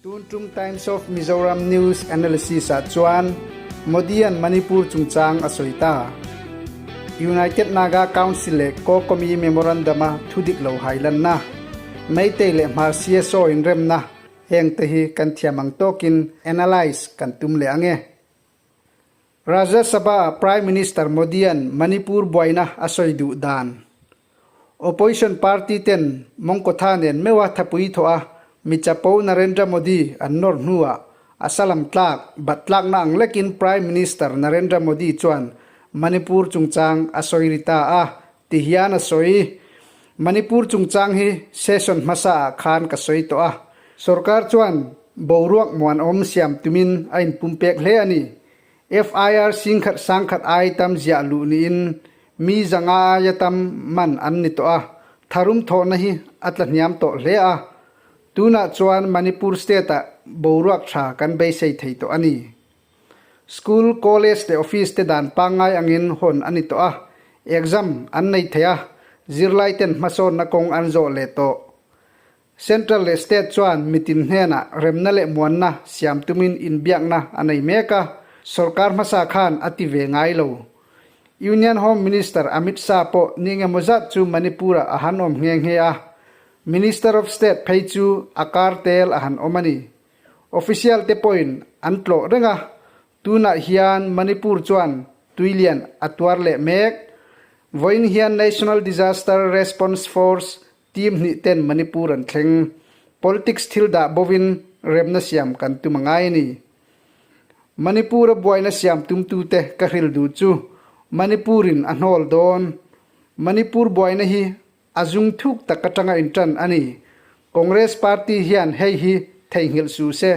Tun tum Times of Mizoram News Analysis ah chuan Modi-a'n Manipur chungchang a sawi ta. United Naga Council leh Kokomi Memorandum-a thu dik lo hailanna, Meitei leh Hmar CSO inremna heng te hi kan thiam ang tawkin analyse kan tum leh ang e. Rajya Sabha-ah Prime Minister Modi-a'n Manipur buaina a sawi duh dan. Opposition party ten Mawngkawtha nen meuha thapui thawh a mi chapo Narendra Modi an nawr hnuah a salam tlak bat tlakna ang lekin Prime Minister Narendra Modi chuan Manipur chungchang a sawi ri ta a ti hian a sawi. Manipur chungchang hi session hmasa ah khan ka sawi tawh a. Sorkar chuan boruak muanawm siam tumin a inpumpek hle a ni. FIR singkhat sangkhat ai tam ziah luh niin mi zanga aia tam man an ni tawh a, tharum thawhna hi a tla hniam tawh hle a. Tunah chuan Manipur state-ah boruak tha kan beisei thei tawh a ni. School, college leh office te dan pangngai angin hawn a ni tawh a, exam an nei thei a, zirlai ten hmasawnna kawng an zawh leh tawh. Central leh State chuan mitin hnenah remna leh muanna siam tumin inbiakna a nei mek a, sorkar hmasa khan a ti ve ngai lo. Union Home Minister Amit Shah pawh ni engemaw zat chu Manipur-ah a han awm nghe nghe a, Minister of State phei chu a kar tel a han awm a ni. Official te pawhin an tlawh reng a, tunah hian Manipur chuan tuilian a tuar leh mek. Vawiin hian National Disaster Response Force Team hnih ten Manipur an thleng. Politics thil dah bovin remna siam kan tum a ngai a ni. Manipur a buaina siam tumtute ka hril duh chu Manipur in a hnawl dawn. Manipur buaina hi a zung thuk tak atanga intan a ni. Congress party hian hei hi theihnghilh suh se.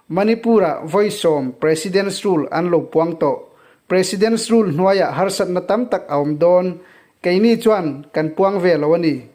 Manipur ah vawi sawm President's Rule an lo puang tawh. President's Rule hnuaiah harsatna tam tak a awm dawn. Keini chuan kan puang ve lo a ni.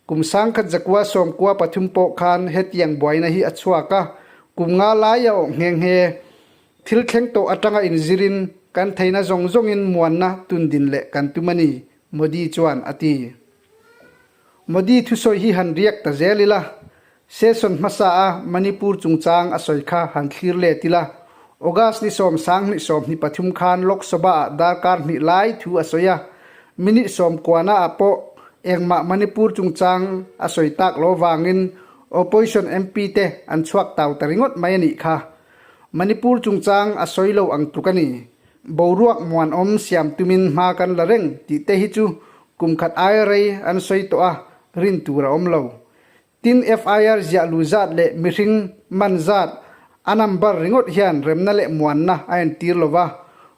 Kum sangkhat zakua sawmkua pathum pawh khan hetiang buaina hi a chhuak a, kum nga lai a awh nghe nghe. Thil thleng tawh atanga inzirin kan theihna zawng zawngin muanna tundin leh kan tum a ni, Modi chuan a ti. Modi thusawi hi han riak ta zel ila, session hmasa a Manipur chungchang a sawi kha han thlir let ila, August ni sawm sanghnih sawmhnih pathum khan Lok Sabha ah darkar hnih lai thu a sawi a, minute sawm kuana ah pawh engmah Manipur chungchang a sawi tak lo vangin Opposition MP te an chhuak tau ta ringawt mai a nih kha. Manipur chungchang a sawi lo ang tluk a ni. Boruak muanawm siam tumin hma kan la reng tih te hi chu kum khat aia rei an sawi tawh a, rin tur a awm lo. Tin, FIR ziah lu zat leh mihring man zat a number ringawt hian remna leh muanna a entir lo va,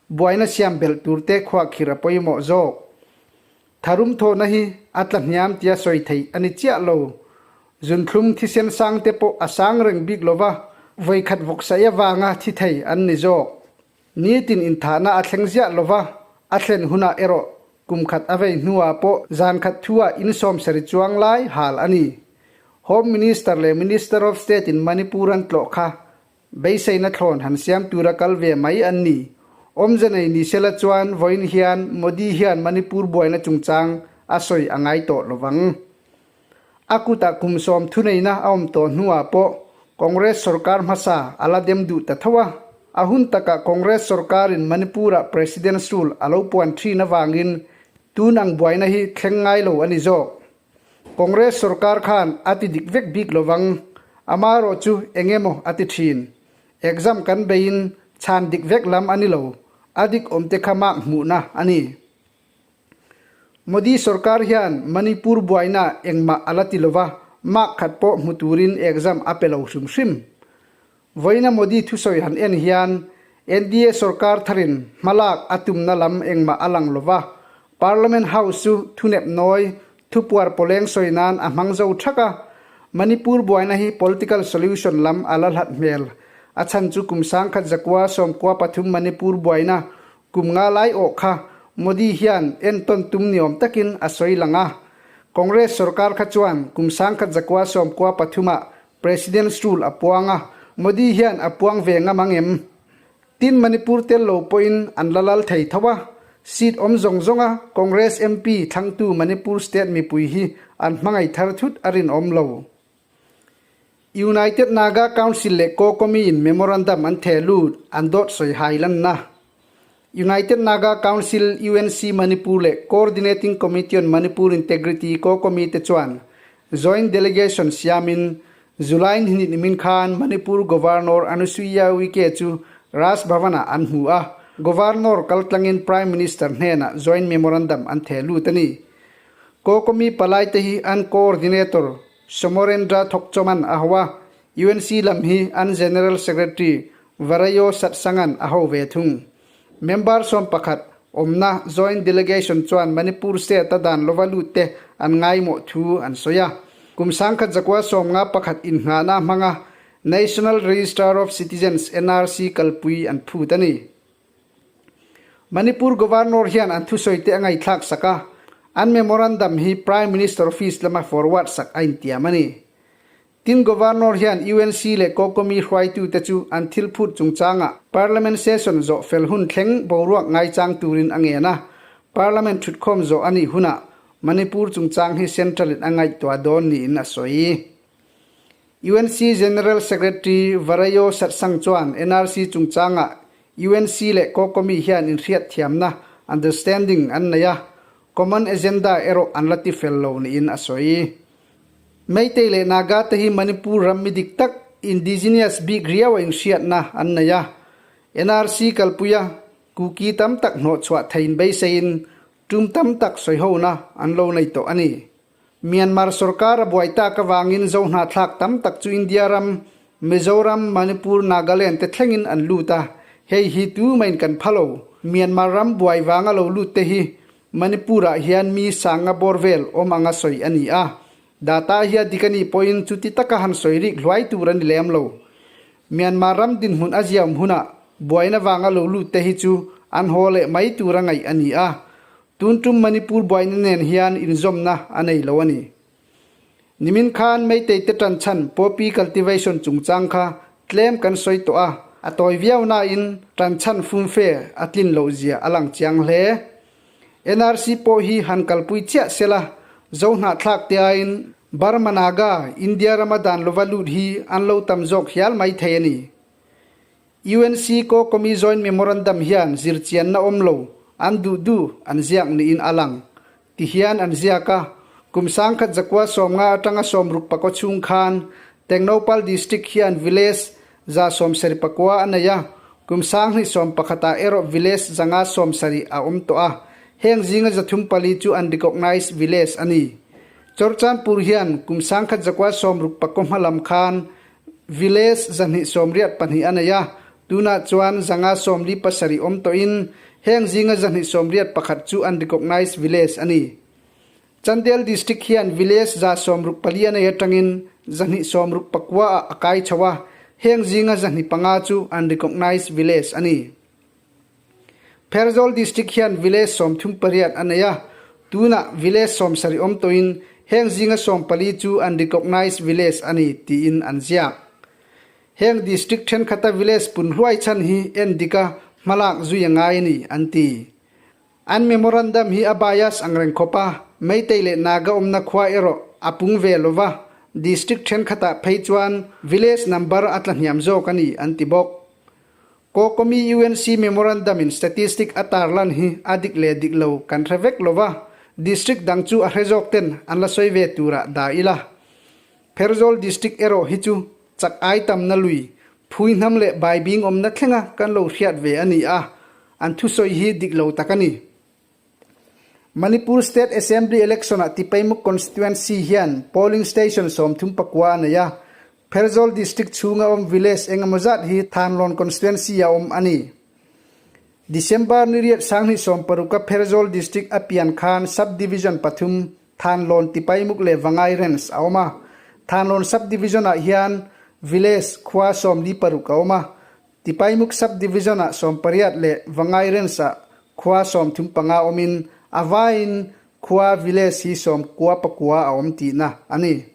buaina siam belh tur te khuahkhirh a pawimawh zawk. Tharum thawhna hi a tla hniam tia sawi theih a ni chiah lo. Zunthlum thisen sang te pawh a sang reng bik lo va, vawikhat vawksaih avanga thi thei an ni zawk. Nitin inthahna a thleng ziah lo va, a thlen hunah erawh kum khat a vei hnuah pawh zan khat thuah insawmsari chuang lai hal a ni. Home Minister leh Minister of State in Manipur an tlawh kha beiseina thlawn han siam tura kal ve mai an ni. Awmze nei ni sela chuan vawiin hian Modi hian Manipur buaina chungchang a sawi a ngai tawh lo vang. A kutah kum sawm thuneihna a awm tawh hnuah pawh Congress sorkar hmasa a la dem duh ta tho a. A hun takah Congress sorkarin Manipur-ah President's Rule a lo puan thin avangin tun ang buaina hi thleng ngai lo a ni zawk. Congress sorkar khan a ti dik vek bik lovang, amaherawh chu eng emaw a ti thin. Exam kan beiin chhan dik vek lam a ni lo, a dik awmte kha mark hmuhna a ni. Modi sorkar hian Manipur buaina engmah a la ti lova, mark khat pawh hmu turin exam a pe lo hrim hrim. Vawiina Modi thusawi han en hian NDA sorkar tharin hmalak a tumna lam engmah a lang lova, Parliament House chu thunep nawi thupuar pawleng sawi nan a hmang zo thak a, Manipur buaina hi political solution lam a la hlat hmel. A chhan chu kum sangkhat zakua sawmkua pathum Manipur buaina Kum nga lai awh kha Modi hian entawn tum ni awm takin a sawi lang a. Congress sorkar kha chuan kum sangkhat zakua sawmkua pathumah President's Rule a puang a, Modi hian a puang ve ngam ang em? Tin Manipur tel lo pawhin an la lal thei tho a, seat awm zawng zawnga Congress MP thlangtu Manipur state mipui hi an hmangaih thar thut a rinawm lo. United Naga Council leh Kokomi in memorandum an theh lut, an dawt sawi hai lanna. United Naga Council, UNC, Manipur leh Coordinating Committee on Manipur Integrity, Kokomi, te chuan Joint Delegation siamin July ni hnih nimin khan Manipur Governor Anusuiya Uike chu Raj Bhavan-ah an hmu a, Governor kaltlangin Prime Minister hnenah Joint Memorandum an theh lut a ni. Kokomi palaite hi an Coordinator Somorendra Thokchoman a ho a, UNC lam hi an General Secretary Varayo Satsangan a ho ve thung. Member 11 awmna Joint Delegation chuan Manipur State-a dan lova lut te an ngaimawh thu an sawi a. Kum 1951 innghahna hmanga National Register of Citizens, NRC, kalpui an phut a ni. Manipur Governor hian an thusawi te a ngaihthlak sak a, an memorandum hi Prime Minister Office lama forward sak a intiam a ni. Tin Governor hian UNC leh Kokomi hruaitute chu an thil phut chungchangah Parliament session zawh fel hun thleng boruak ngaichang turin a ngen a, Parliament thutkhawm zawh a nih hunah Manipur chungchang hi Central in a ngaihtuah dawn niin a sawi. UNC General Secretary Varayo Satsang chuan NRC chungchangah UNC leh Kokomi hian inhriatthiamna, understanding, an nei a, common agenda erawh an la ti fel lo niin a sawi. Meitei leh Naga te hi Manipur ram mi dik tak, indigenous, bik riau a inhriatna an nei a. NRC kalpuia Kuki tam tak hnawhchhuah theiin beiseiin tum tam tak sawihona an lo nei tawh a ni. Myanmar sorkar a buai tak avangin Zohnahthlak tam tak chu India ram, Mizoram, Manipur, Nagaland te thlengin an lut a, hei hi tu main kan pha lo. Myanmar ram buai vanga lo lut te hi Manipur-ah hian mi sanga bawr vel awm anga sawi a ni a, data hi a dik a nih pawhin chuti taka han sawi rik hluai tur a ni lem lo. Myanmar ram dinhmun a ziaawm hunah buaina vanga lo lut te hi chu an haw leh mai tura ngaih a ni a, tun tum Manipur buaina nen hian inzawmna a nei lo a ni. Nimin khan Meitei te tan chhan poppy cultivation chungchang kha tlem kan sawi tawh a, a tawi viau nain tan chhan fumfe a tlin loh zia a lang chiang hle. NRC pawh hi han kalpui chiah sela, Zo hnahthlak te aiin Burma Naga, India rama dan lova lut hi an lo tam zawk hial mai thei a ni. UNC Ko Komi Joint Memorandum hian zirchianna awm lo an duh duh an ziak niin a lang. Ti hian an ziak a, kum 1950 atanga 60 pakaw chhung khan Tengnoupal District hian Village 179 a nei a, kum 2011 ah erawh Village 570 a awm tawh a, heng zinga 34 chu unrecognised village a ni. Chawrchanpur hian kum 1960 pakaw hma lam khan Village 282 a nei a, tunah chuan 547 awm tawhin heng zinga 281 chu unrecognised village a ni. Chandel District hian village 164 a nei atangin 269 ah a kai chho a, heng zinga 205 chu unrecognised village a ni. Pherzawl District hian village 38 a nei a, tunah village 70 awm tawhin heng zinga 14 chu unrecognised village a ni tiin an ziak. Heng district thenkhat-a village pun hluai chhan hi en dika hmalak zui a ngai a ni, an ti. An memorandum hi a bias ang reng khawp a, Meitei leh Naga awmna khua erawh a pung ve lo va, district thenkhatah phei chuan village number a tla hniam zawk a ni, an ti bawk. Kokomi UNC Memorandum in statistic a tarlan hi a dik leh dik lo kan hre vek lo va, district dang chu a hre zawk ten an la sawi ve turah dah ila. Pherzawl district erawh hi chu chak ai tamna lui, phui hnam leh baibing awmna thlenga kan lo hriat ve a ni a, an thusawi hi dik lo tak a ni. Manipur State Assembly Election-ah Tipaimukh Constituency hian polling station 39 a nei a, Pherzawl District chhunga awm village engemaw zat hi Thanlawn Constituency-a awm a ni. December ni riat 2016-a Pherzawl District a pian khan Sub-Division pathum Thanlawn, Tipaimukh leh Vangai Range a awm a. Thanlawn Sub-Division-ah hian village khua 46 a awm a, Tipaimukh Sub-Division-ah 18 leh Vangai Range-ah khua 35 awmin a vaiin khua village hi 99 a awm tihna a ni.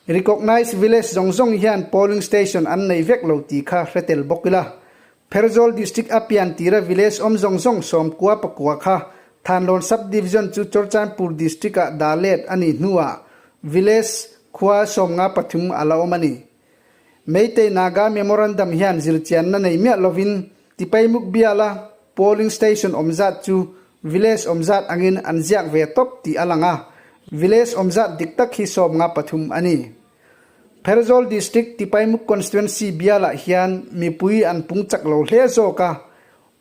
Recognised village zawng zawng hian polling station an nei vek lo tih kha hre tel bawk ila. Pherzawl District a pian tira village awm zawng zawng 99 kha Thanlawn Sub-Division chu Churchandpur District-ah dah let a nih hnuah village. Khua 53 a la awm a ni. Meitei Naga Memorandum hian zirchianna nei miah lovin Tipaimuk biala polling station awm zat chu village awm zat angin an ziak ve tawp tih a lang a, village awm zat dik tak hi 53 a ni. Pherzawl District Tipaimuk Constituency bialah hian mipui an pung chak lo hle zawk a,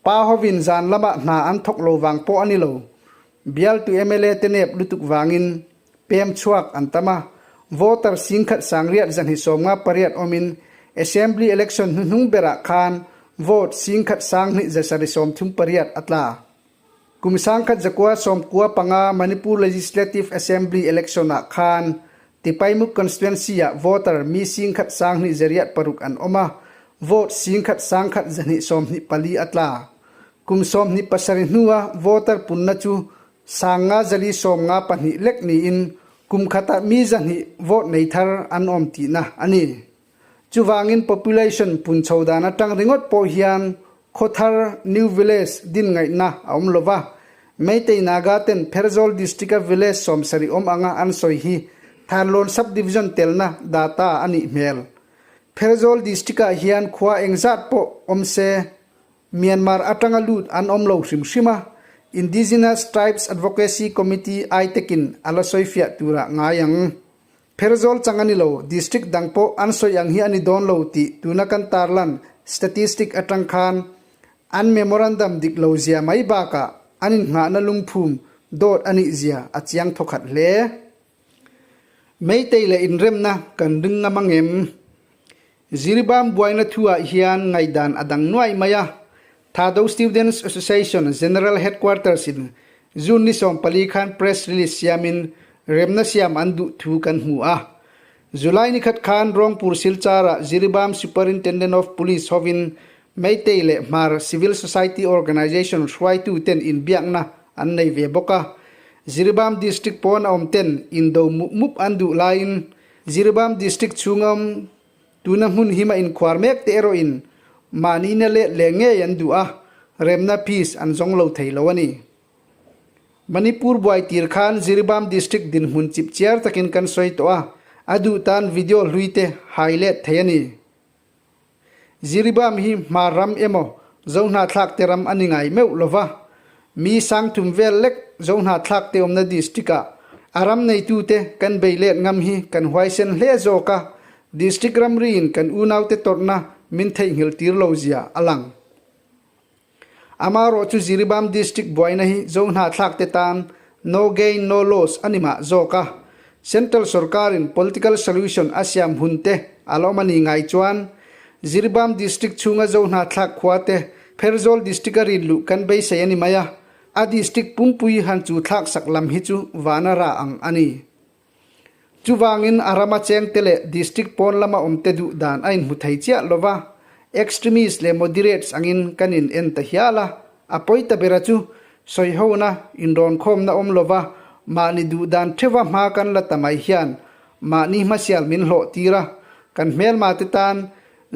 pa hovin zan lamah hna an thawk lo vang pawh a ni lo. Bialtu mla te nep lutuk vangin pem chhuak an tam a, voter singkhat sangriat zahnih 58 awmin Assembly election hnuhnung berah khan vote singkhat sanghnih zasarih 38 a tla. Kum 1995 Manipur Legislative Assembly election-ah khan Tipaimuk constituency-ah voter mi singkhat sanghnih 806 an awm a, vote singkhat sangkhat 224 a tla. Kum 27 hnua voter punna chu 500 52 lek niin kum khatah mi 200 vote nei thar an awm tihna a ni. Chuvangin population pun chho dan atang ringawt pawh hian khawthar, new village, din ngaihna a awm lova. Meitei Naga ten Pherzawl District-a village 70 awm anga an sawi hi Thanlawn Sub-Division telna data a nih hmel. Pherzawl District-ah hian khua engzat pawh awm se Myanmar atanga lut an awm lo hrim hrim a, Indigenous Tribes Advocacy Committee ITEC-in a la sawifiah turah ngai ang. Pherzawl chang a ni lo, district dang pawh an sawi ang hi a ni dawn lo tih tuna kan tarlan statistic atang khan an memorandum dik lo zia mai bakah an innghahna lungphum dawt a nih zia a chiang thawkhat hle. Meitei leh inremna kan ring ngam angem? Jiribam buaina thuah hian ngaihdan a dang nuai mai a, Thado Students Association General Headquarters in June ni 14 khan press release siamin remna siam an duh thu kan hmu a. July ni khat khan Rongpur Silchar-ah Jiribam Superintendent of Police hovin Meitei leh Hmar Civil Society Organization hruaitu ten inbiakna an nei ve bawk a. Jiribam District pawn a awm ten indo mup mup an duh laiin Jiribam District chhunga awm tuna hmun hima inkhuar mek te erawhin mahni na let leh ngei an duh a, remna peace an zawng lo thei lo a ni. Manipur buai tir khan Jiribam District dinhmun chip chiar takin kan sawi tawh a, a duh tan video hlui te hai let thei a ni. Jiribam hi Hmar ram emaw Zohnahthlak te ram a ni ngai meuh lo va, mi sangthum vel lek Zohnahthlak te awmna district ah a ram neitute kan bei let ngam hi kan huaisen hle zawk a, district ramriin kan unaute tawrhna min theihnghilh tir lo zia a lang. Amarawh chu Jiribam District buaina hi Zohnahthlak te tan no gain no loss a ni mah zawk a, Central sorkarin political solution a siam hun te a la awm a ni ngai chuan Jiribam District chhunga Zohnahthlak khua te Pherzawl District a rin luh kan beisei a ni mai a, a district pumpui han chu thlak sak lam hi chu vana rah ang a ni. Chuvangin a rama chengte leh district pawn lama awmte duh dan a inhmu thei chiah lo va, extremist leh moderates angin kan in en ta hial a. A pawi ta bera chu sawihona, inrawnkhawmna awm lo va, mahni duh dan theuha hma kan la ta mai hian mahni hmasial min hlawh tir a, kan hmelmate tan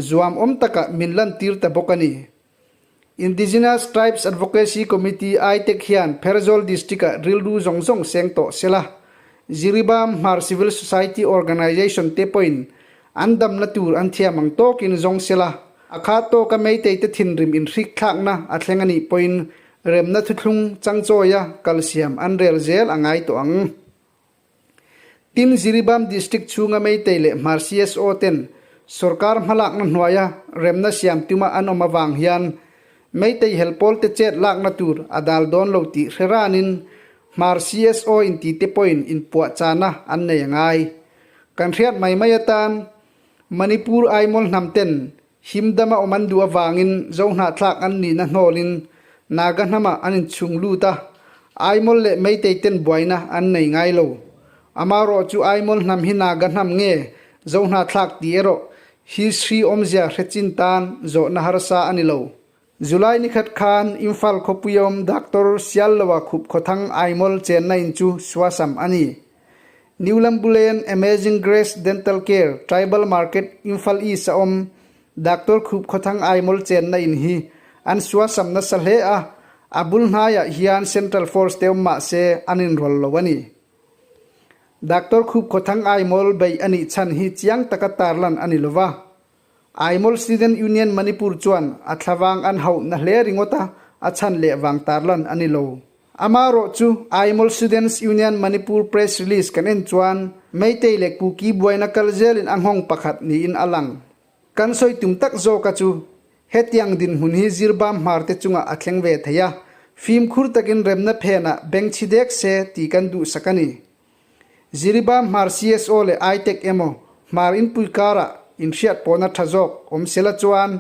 zuam awm takah min lantir ta bawk a ni. Indigenous Tribes Advocacy Committee, ITAC, hian Pherzawl District-ah rilru zawng zawng seng tawh se la, Jiribam Hmar Civil Society Organization te pawhin an damna tur an thiam ang tawkin zawng se la, a kha tawka Meitei te thinrim inhrik thlakna a thleng a nih pawhin remna thuthlung changchawia kalsiam an rel zel a ngai tawh ang. Tin, Jiribam District chhunga Meitei leh Hmar CSO ten sorkar hmalakna hnuaia remna siam tuma an awm avang hian Meitei helpawl te chet lakna tur a dal dawn lo tih hre ranin Hmar CSO inti te pawhin inpuahchahna an nei a ngai. Kan hriat mai mai atan Manipur Aimol hnam ten Himdama awm an duh avangin Zohnahthlak an nihna hnawlin Naga hnamah an inchhung lut a, Aimol leh Meitei ten buaina an nei ngai lo. Amarawh chu Aimol hnam hi Naga hnam nge Zohnahthlak tih erawh history awmzia hre chin tan zawhna harsa a ni lo. July nikhat khan Imphal khawpui awm Doctor Sialloa khup khawthang Aimol chenna in chu suasam a ni. New Lambulen Amazing Grace Dental Care, Tribal Market, Imphal East a awm Doctor Khup Khawthang Aimol chenna in hi an suasam nasa hle a, a bul hnaiah hian Central Force te awm mah se an inrawl lo a ni. Doctor Khup Khawthang Aimawl beih a nih chhan hi chiang taka tarlan a ni lo va. Aimawl Student Union Manipur chuan a thlavang an hauh na hle ringawt a, a chhan leh vang tarlan a ni lo. Amaherawh chu Aimawl Students Union Manipur press release kan en chuan Meitei leh Kuki buaina kal zelin a nghawng pakhat niin a lang. Kan sawi tum tak zawka chu hetiang dinhmun hi zirbam hmarte chungah a thleng ve thei a, fimkhur takin remna phenah bengchhi dek se tih kan duhsak a ni. Jiribam hmar CSO leh ITEC emaw hmar inpui karah inhriat pawhna tha zawk awm sela chuan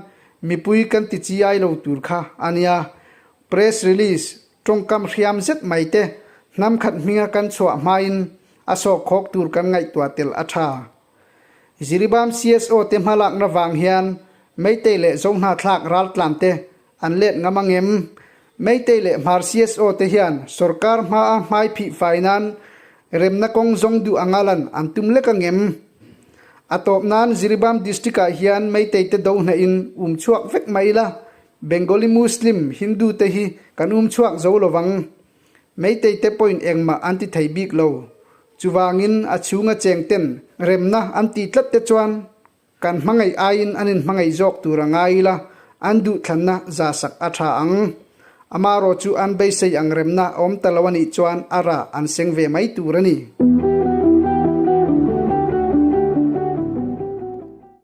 mipui kan ti chi ai lo tur kha a nia. Press release tawngkam hriam zet mai te hnam khat hminga kan chhuah hmain a sawhkhawk tur kan ngaihtuah tel a tha. Jiribam CSO te hmalakna vang hian Meitei leh Zohnahthlak raltlan te an let ngam ang em? Meitei leh Hmar CSO te hian sorkar hmaa hmai phih fai nan remna kawng zawng duh anga lan an tum lek ang em? A tawp nan Jiribam District ah hian Meitei te do hnahin um chhuak vek mai ila, Bengali Muslim, Hindu te hi kan um chhuak zo lovang. Meitei te pawhin engmah an ti thei bik lo. Chuvangin a chhunga cheng ten remna an tih tlat te chuan Kan hmangaih aiin an inhmangaih zawk tur a ngai ila, an duhthlanna za sak a tha ang. Amarawh chu an beisei ang remna a awm ta lo a nih chuan a rah an seng ve mai tur a ni.